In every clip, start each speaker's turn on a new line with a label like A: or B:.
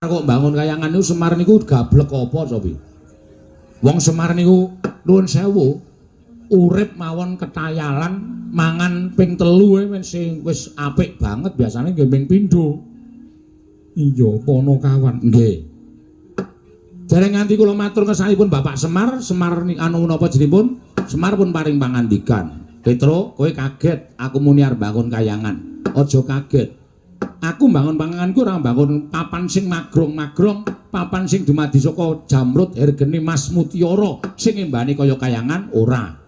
A: Kok bangun kayangan niku Semar niku gablek apa cobi? Wong Semar niku nuwun sewu urip mawon ketayalan mangan ping 3 wis wis apik banget, biasane nggih ping pindho. Iya, Panakawan. Nggih. Dereng nganti kula matur kesanipun Bapak Semar, Semar anu napa jenengipun? Semar pun paring pangandikan. Petro, kowe kaget aku muni arep bangun kayangan. Aja kaget. Aku mbangun panganganku ora mbangun papan sing magrong-magrong, papan sing dumadi saka jamrut hergeni mas mutiara sing embane kaya kayangan ora.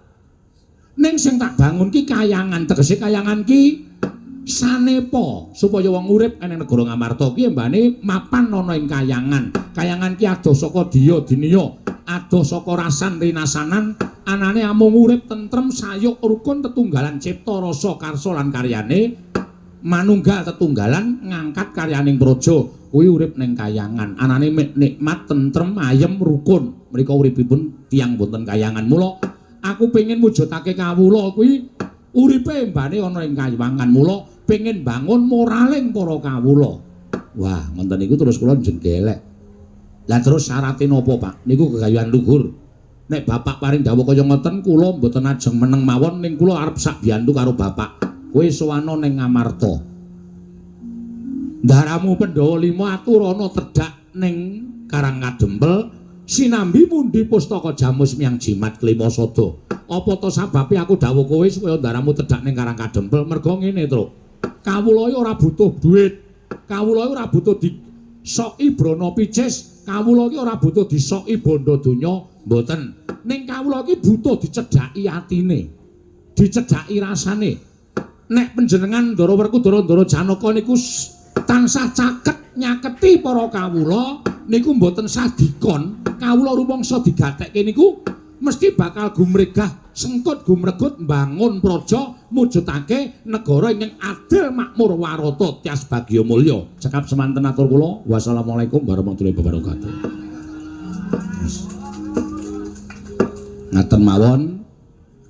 A: Ning sing tak bangun ki kayangan, tegese kayangan ki sanepa supaya wong urip ing negara Ngamarta ki embane mapan ana ing kayangan. Kayangan ki adoh saka diya diniya, adoh saka rasan rinasanan, anane amung urip tentrem sayuk rukun tetunggalan cipta rasa karsa lan karyane. Manunggal tetunggalan ngangkat karyaning praja kuwi urip ning kayangan, anane nikmat tentrem ayem rukun. Mriko uripipun tiyang wonten kayangan. Mula aku pengin mujudake kawula kuwi uripe embane ana ing kayangan, mula pengin bangun moraling para kawula. Wah, ngoten niku terus kula jenggelek. Lah terus syarate napa, Pak? Niku gegayuhan luhur. Nek bapak paring dawuh kaya ngoten kula mboten ajeng meneng mawon, ning kula arep sak biyantu karo bapak. Kowe sowana ning Ngamarta. Ndaramu Pandhawa 5 aturana tedhak ning Karang Kadempel sinambi mundi pustaka Jamus Miang Jimat Klima Sada. Apa to sababe aku dawuh kowe supaya ndaramu tedhak ning Karang Kadempel? Merga ngene, Truk. Kawula ora butuh duit. Kawula ora butuh disoki brana picis. Kawula iki ora butuh disoki bondo donya, mboten. Ning kawula iki butuh dicedhaki atine. Dicedhaki rasane. Nek panjenengan Ndara Werkudara Ndara Janaka niku tansah caket nyaketi para kawula niku mboten sah dikon, kawula rumangsa digatekke niku mesti bakal gumregah sengkut gumregut mbangun praja mujudake negara ingkang adil makmur warata tias bagya mulya. Cekap semanten atur kula. Wassalamualaikum warahmatullahi wabarakatuh. Ngaten mawon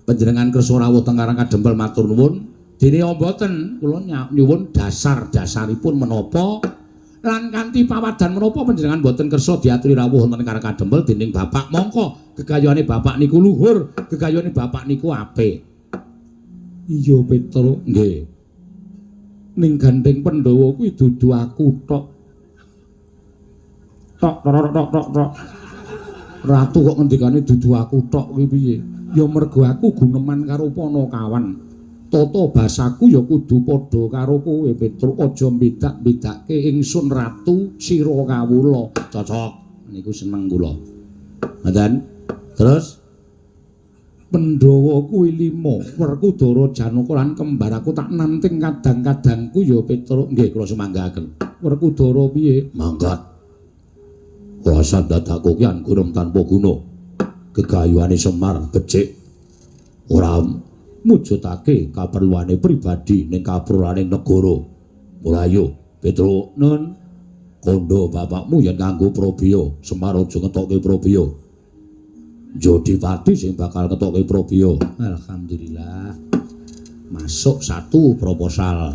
A: panjenengan kersa rawuh teng Karang Kadempel, matur nuwun. Dene mboten kula nyuwun dasar-dasaripun menapa lan kanthi pawadan menapa panjenengan mboten kersa diaturi rawuh wonten Karang Kadempel dening bapak. Mongko gegayuhane bapak niku luhur, gegayuhane bapak niku apik. Iya, Petro. Nggih. Ning gandeng Pandhawa kuwi dudu aku tok. Tok tok tok tok tok. Ratu kok ngendikane dudu aku tok kuwi piye? Ya mergo aku guneman karo Panakawan. Tata basaku ya kudu padha karo kowe, Petruk. Aja mbedak-bedake ingsun ratu sira kawula. Cocok. Niku seneng kula. Ngoten. Terus Pandhawa kuwi 5, Werkudara Janaka lan kembar aku tak nanting kadang-kadangku ya, Petruk. Nggih, kula sumanggaken. Werkudara piye? Mangkat. Kuasa dadaku ki anggunem tanpa guna. Gegayuhane Semar becik. Ora mujudake kaperluane pribadi ning kaperluane negara. Mula ayo, Petruk, nun kandha bapakmu yen kanggo probya, Semar aja ngetokke probya. Jodipati sing bakal ngetokke probya. Alhamdulillah. Masuk satu proposal.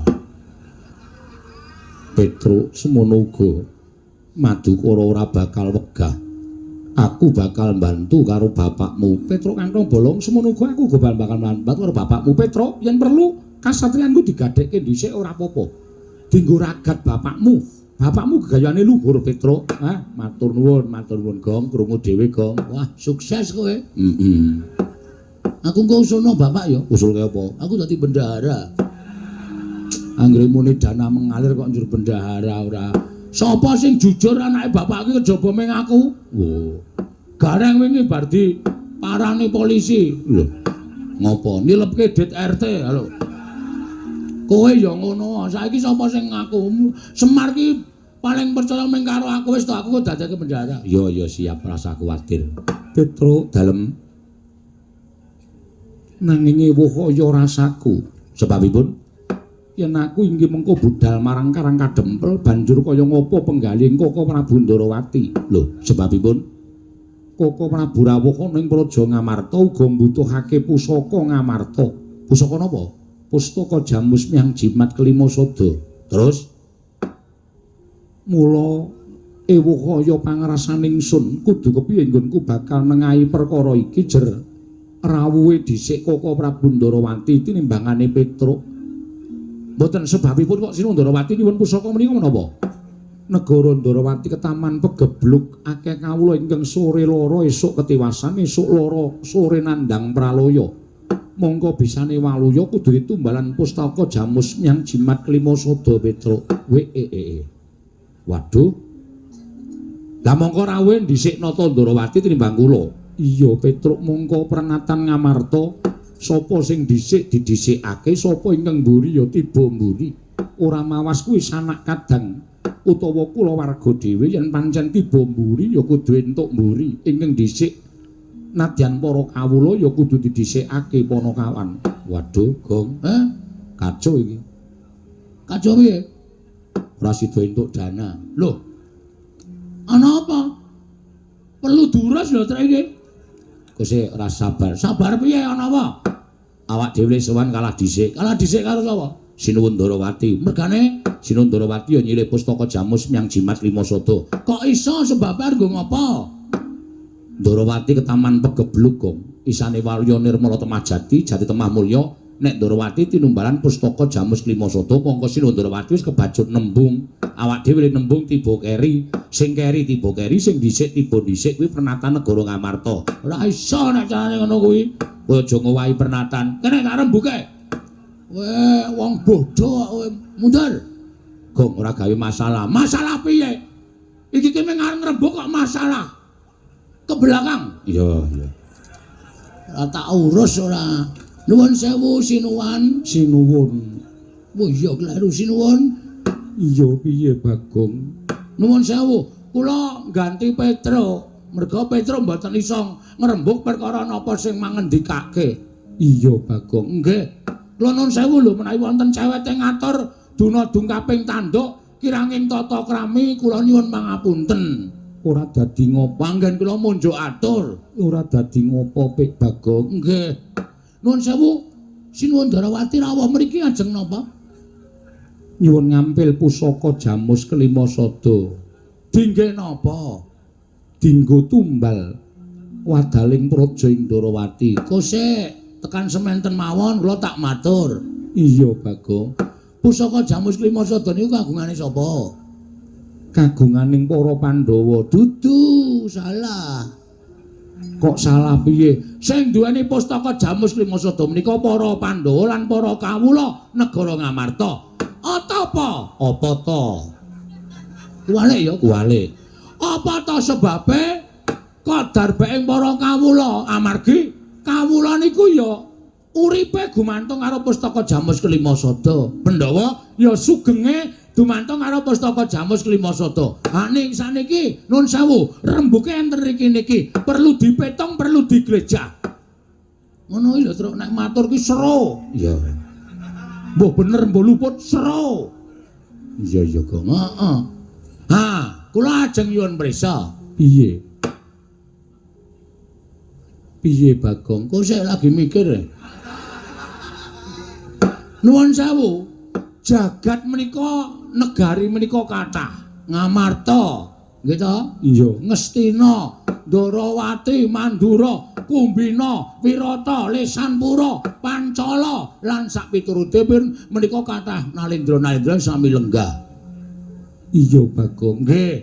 A: Petruk, semono uga Madukara ora bakal wegah. Aku bakal mbantu karo bapakmu. Petruk kantong bolong, semono uga aku uga bakal mbantu karo bapakmu, Petruk. Yen perlu kasatriyanku digadhekke dhisik ora apa-apa. Dinggo ragat bapakmu. Bapakmu gegayane luhur, Petruk. Hah, matur nuwun Gong, krungu dhewe Gong.
B: Wah, sukses kowe.
A: Heeh.
B: Aku engko usulno bapak ya.
A: Usulke apa?
B: Aku dadi bendahara.
A: Anggere muni dana mengalir kok njur bendahara ora.
B: Sapa sing jujur anake bapak iki kejaba ming aku?
A: Wo.
B: Gareng wingi bar di parani polisi.
A: Lho. Ngopo?
B: Nilepke dit RT. Halo. Kowe ya ngono. Saiki sapa sing ngaku? Semar ki paling percaya ming karo aku, wis to aku kok dadeke bendahara.
A: Ya ya siap, rasa kuwatir. Petruk dalem nanging ewuh kaya rasaku. Sebabipun yen aku inggih mengko budal marang Karang Kadempel banjur kaya ngopo penggalih Koko Prabu Ndarawati. Lho, sebabipun Koko Prabu rawuh ana ing Praja Ngamarta uga mbutuhake pusaka Ngamarta. Pusaka napa? Pustaka Jamus Miang Jimat Kelima Sada. Terus mula Ewuh kaya pangrasaning sun kudu kepiye nggonku bakal nengahi perkara iki jer rawuhe dhisik Koko Prabu Ndarawati tinimbangane Petruk. Mboten sebabipun kok Sinuwun Ndarawati nyuwun pusaka menika menapa? Negara Ndarawati ketaman pegebluk akeh kawula ingkang sore lara esuk ketiwasan esuk lara sore nandhang pralaya. Mongko bisane waluya kudu ditumbalan pustaka jamus nyang jimat kelima sada Petruk. Wee. Waduh. Lah mongko rawuhe dhisik Nata Ndarawati tinimbang kula. Iya Petruk mongko prenatan Ngamarta sapa sing dhisik didhisikake sapa ingkang mburi ya tiba mburi. Ora mawas kuwi sanak kadang utawa kulawarga dhewe yen pancen tiba mburi ya kudu entuk mburi. Ingkang dhisik nadyan para kawula ya kudu didhisikake panakawan. Waduh, Gong. Kacau iki.
B: Kacau piye?
A: Ora sida entuk dana.
B: Lho. Ana apa? Perlu diurus lho trek iki.
A: Kose ora sabar.
B: Sabar piye ana apa?
A: Awak dhewe sowan kalah dhisik.
B: Kalah dhisik karo sapa?
A: Sinuwun Ndarawati.
B: Mergane
A: Sinuwun Ndarawati ya nyilih pustaka jamus menyang jimat lima sada.
B: Kok iso sebabe arep nggo ngapa?
A: Ndarawati ketaman pegebluk, Gong. Isane waluya nirmala temah jati, jati temah mulya. Nek Ndarawati tinumbalan pustaka jamus lima sada, mongko Sinuwun Ndarawati wis kebacut nembung. Awak dhewe nembung tiba keri, sing keri tiba keri, sing dhisik tiba dhisik kuwi pernatan negara Ngamarta.
B: Ora iso nek carane ngono kuwi.
A: Kowe aja ngowahi pernatan.
B: Kene tak rembuke. Kowe wong bodho kok kowe mundur.
A: Gong ora gawe masalah.
B: Masalah piye? Iki ki mung arep ngrembug kok masalah. Ke belakang.
A: Iya, iya.
B: Ora tak urus ora. Nuwun sewu sinuwun.
A: Sinuwun.
B: Oh iya kleru sinuwun.
A: Iya piye Bagong?
B: Nuwun sewu, kula ganti Petruk. Merga Petruk mboten iso ngrembug perkara napa sing mangendikake.
A: Iya Bagong.
B: Nggih. Kula nuwun sewu lho menawi wonten cewete ngatur duna dungkaping tanduk kiranging tata krami kula nyuwun pangapunten.
A: Ora dadi ngopo
B: anggen kula munjuk atur.
A: Ora dadi ngopo Pik Bagong.
B: Nggih. Nuwun sewu, Sinuwun Ndarawati rawuh mriki ajeng napa?
A: Nyuwun ngampil pusaka jamus kelima sada.
B: Dingge napa?
A: Dinggo tumbal wadaling praja ing Ndarawati.
B: Kosek tekan sementen mawon kula tak matur.
A: Iya Bagong.
B: Pusaka jamus kelima sada niku kagungane sapa?
A: Kagunganing para Pandhawa.
B: Dudu, salah.
A: Kok salah piye?
B: Sing duweni pustaka jamus kelima sada menika para Pandhawa lan para kawula negara Ngamarta. Atapa?
A: Apa ta?
B: Kuwalik ya,
A: kuwalik.
B: Apa ta sebabe kok darbeking para kawula? Amargi kawula niku ya uripe gumantung karo pustaka jamus kelima sada. Pandhawa ya sugenge dumantung karo pustaka jamus kelima sada. Ha ning saniki nun sewu, rembuke enten riki niki perlu dipetung, perlu diglejah. Ngono iki lho Truk, nek matur ki seru.
A: Iya.
B: Mbah bener mbah luput seru.
A: Iya iya Gong.
B: Heeh. Ha, kula ajeng nyuwun prisa.
A: Piye? Piye Bagong?
B: Kok sik lagi mikir. Nuwun sewu. Jagat menika negari menika kathah. Ngamarta, nggih to?
A: Iya.
B: Ngastina, Ndarawati, Mandura, Kumbina, Wirata, Lesanpura, Pancala lan sakpiturute menika kathah nalendra-nalendra sami lenggah.
A: Iya Bagong.
B: Nggih.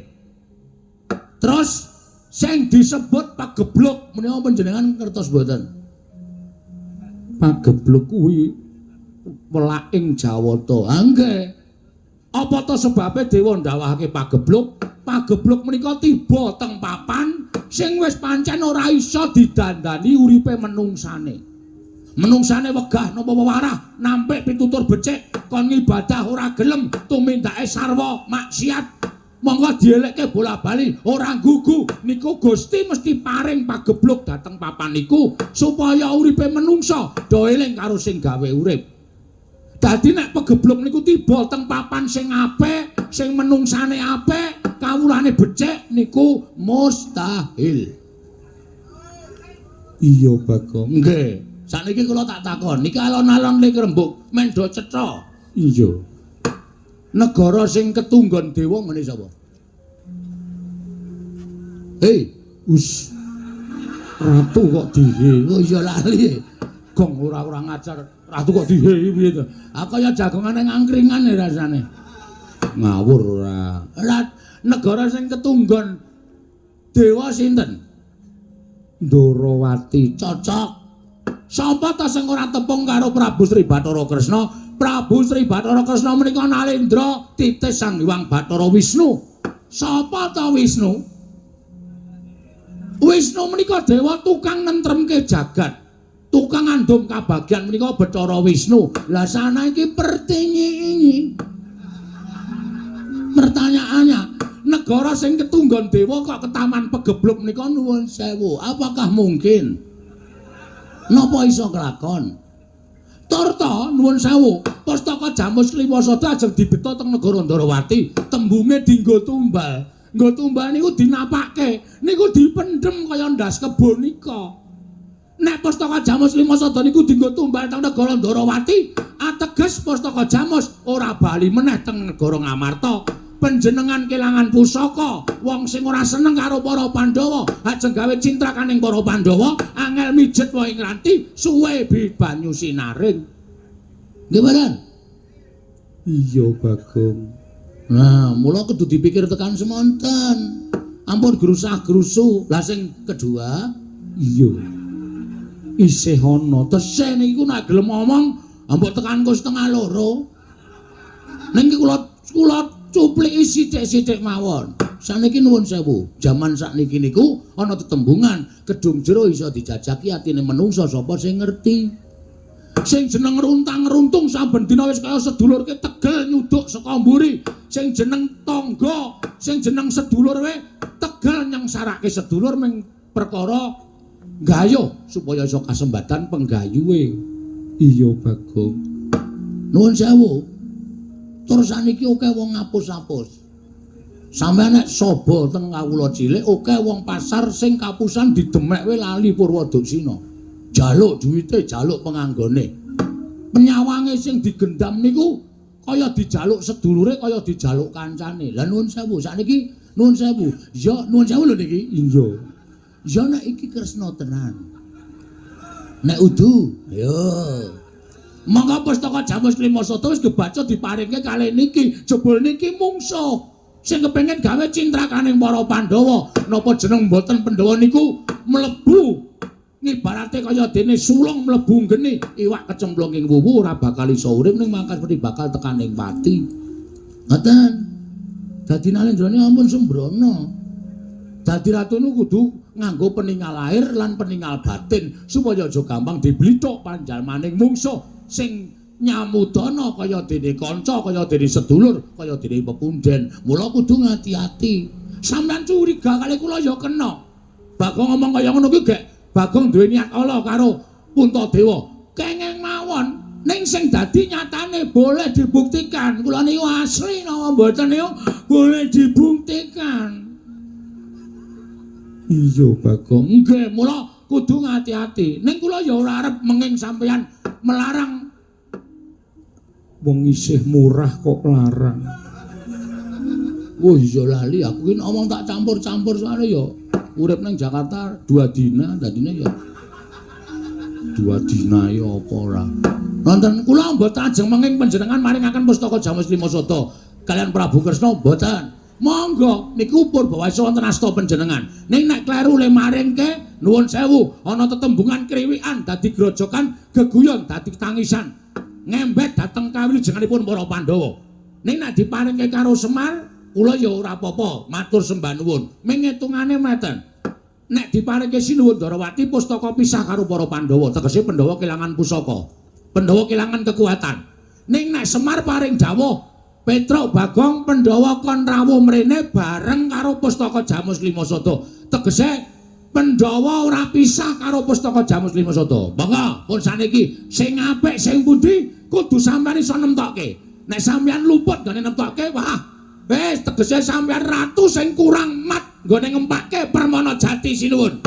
B: Terus sing disebut pagebluk menika panjenengan ngertos mboten?
A: Pagebluk kuwi welaking Jawata.
B: Ha nggih. Apa ta sebabe dewa ndawahake pagebluk? Pagebluk menika tiba teng papan sing wis pancen ora iso didandani uripe menungsane. Menungsane wegah napa wewarah, nampik pitutur becik, kon ngibadah ora gelem, tumindake sarwa maksiat. Monggo dielekke bola-bali ora gugu niku Gusti mesti paring pagebluk dhateng papan niku supaya uripe menungsa do eling karo sing gawe urip. Dadi nek pegebluk niku tiba teng papan sing apik, sing menungsane apik, kawulane becik niku mustahil.
A: Iya Bagong.
B: Nggih. Sakniki kula tak takon, niki alon-alon ning rembug mendo cetha.
A: Iya.
B: Negara sing ketunggon dewa ngene sapa?
A: Hei, us. Ratu kok dihe. Oh iya lali. Gong ora-ora ngajar. Ratu kok dihe piye to? Ah kaya jagongan ning angkringan ya rasane. Ngawur ora. Lah negara sing ketunggon dewa sinten? Ndorowati. Cocok. Sapa ta sing ora tepung karo Prabu Sri Bathara Kresna? Prabu Sri Bathara Kresna menika nalendra titis Sang Hyang Bathara Wisnu. Sapa ta Wisnu? Wisnu menika dewa tukang nentremke jagat. Tukang ngandum kabagyan menika Bathara Wisnu. Lah sana iki pertinyi. Pertanyaannya, negara sing ketunggon dewa kok ketaman pegebluk menika nuwun sewu. Apakah mungkin? Napa iso kelakon? Turta nuwun sewu, pustaka Jamus Kliwasada ajeng dibeta teng negara Ndarawati, tembunge dinggo tumbal. Nggo tumbal niku dinapake, niku dipendhem kaya ndas kebo nika. Nek pustaka Jamus Limasada niku dinggo tumbal teng negara Ndarawati, ateges pustaka Jamus ora bali meneh teng negara Ngamarta. Panjenengan kelangan pusaka, wong sing ora seneng karo para Pandhawa, ajeng gawe cintrakaning para Pandhawa, angel mijet wae ngranti, suwe banyu sinaring. Nggih mboten? Iya, Bagong. Nah, mula kudu dipikir tekan semonten. Ampun grusah-grusu. Lah sing kedua, iya. Isih ana. Tesih niku nek gelem ngomong, ambok tekan ku 1:30. Ning iki kula cupliki sithik-sithik mawon. Saniki nuwun sewu, jaman sakniki niku ana tetembungan, kedung jero iso dijajaki atine menungsa sapa sing ngerti. Sing jeneng runtang-runtung saben dina wis kaya sedulur ke tegel nyuduk saka mburi. Sing jeneng tangga, sing jeneng sedulur we tegel nyengsarake sedulur ming perkara gayuh supaya iso kasembatan penggayuhe. Iya, Bagong. Nuwun sewu. Terus saniki akeh wong ngapus-apus. Sampeyan nek saba teng kawula cilik akeh wong pasar sing kapusan didemek we lali Purwoduksina. Jaluk duwite, jaluk penganggone. Penyawange sing digendam niku kaya dijaluk sedulure, kaya dijaluk kancane. Lah nuwun sewu, sakniki nuwun sewu. Ya nuwun sewu lho niki. Iya. Ya nek iki Kresna tenan. Nek udu, ayo. Monggo pustaka Jamus Klimasada wis kebaca diparingke kalih niki. Jebul niki mungsuh sing kepengin gawe cintrakaning para Pandhawa. Napa jeneng mboten Pandhawa niku mlebu ngibarate kaya dene sulung mlebu geni, iwak kecemplung ing wuwu ora bakal iso urip ning mangkat mesti bakal tekan ing pati. Ngoten. Dadi Nalendrane ampun sembrono. Dadi ratu niku kudu nganggo peningal lahir lan peningal batin supaya aja gampang diblithuk panjalmaning mungsuh sing nyamudana kaya dene kanca, kaya dene sedulur, kaya dene pepunden. Mula kudu ngati-ati. Sampeyan curiga kali kula ya kena. Bagong ngomong kaya ngono kuwi gek Bagong duwe niat ala karo Puntadewa. Kenging mawon. Ning sing dadi nyatane boleh dibuktikan. Kula niku asli napa mboten niku boleh dibuktikan. Iya, Bagong. Nggih, mula kudu ngati-ati. Ning kula ya ora arep menging sampeyan melarang. Wong isih murah kok larang. Oh iya lali aku ki ngomong tak campur-campur soalnya ya urip nang Jakarta 2 dina dadine ya 2 dina ya apa ora. Nonton kula mboten ajeng menging panjenengan maringaken pustaka Jamus Limasada kalian Prabu Kresna mboten. Monggo niku purbawasa wonten asta panjenengan. Ning nek kleru le maringke nuwun sewu ana tetembungan kriwikan dadi grojokan geguyon dadi tangisan. Ngembet dhateng kawilujenganipun para Pandhawa. Ning nek diparingke karo Semar kula ya ora apa-apa, matur sembah nuwun. Ming ngitungane meten. Nek diparingke Sinuwun Darawati pustaka pisah karo para Pandhawa, tegese Pandhawa kelangan pusaka. Pandhawa kelangan kekuatan. Ning nek Semar paring dawuh Petruk Bagong Pandhawa kon rawuh mrene bareng karo pustaka Jamus Limasada. Tegese Pandhawa ora pisah karo pustaka Jamus Limasada. Monggo pun saniki sing apik sing pundi kudu sampeyan iso nemtokke. Nek sampeyan luput nggone nemtokke, wah, wis tegese sampeyan ratu sing kurang mat nggone ngempake Permana Jati sinuwun.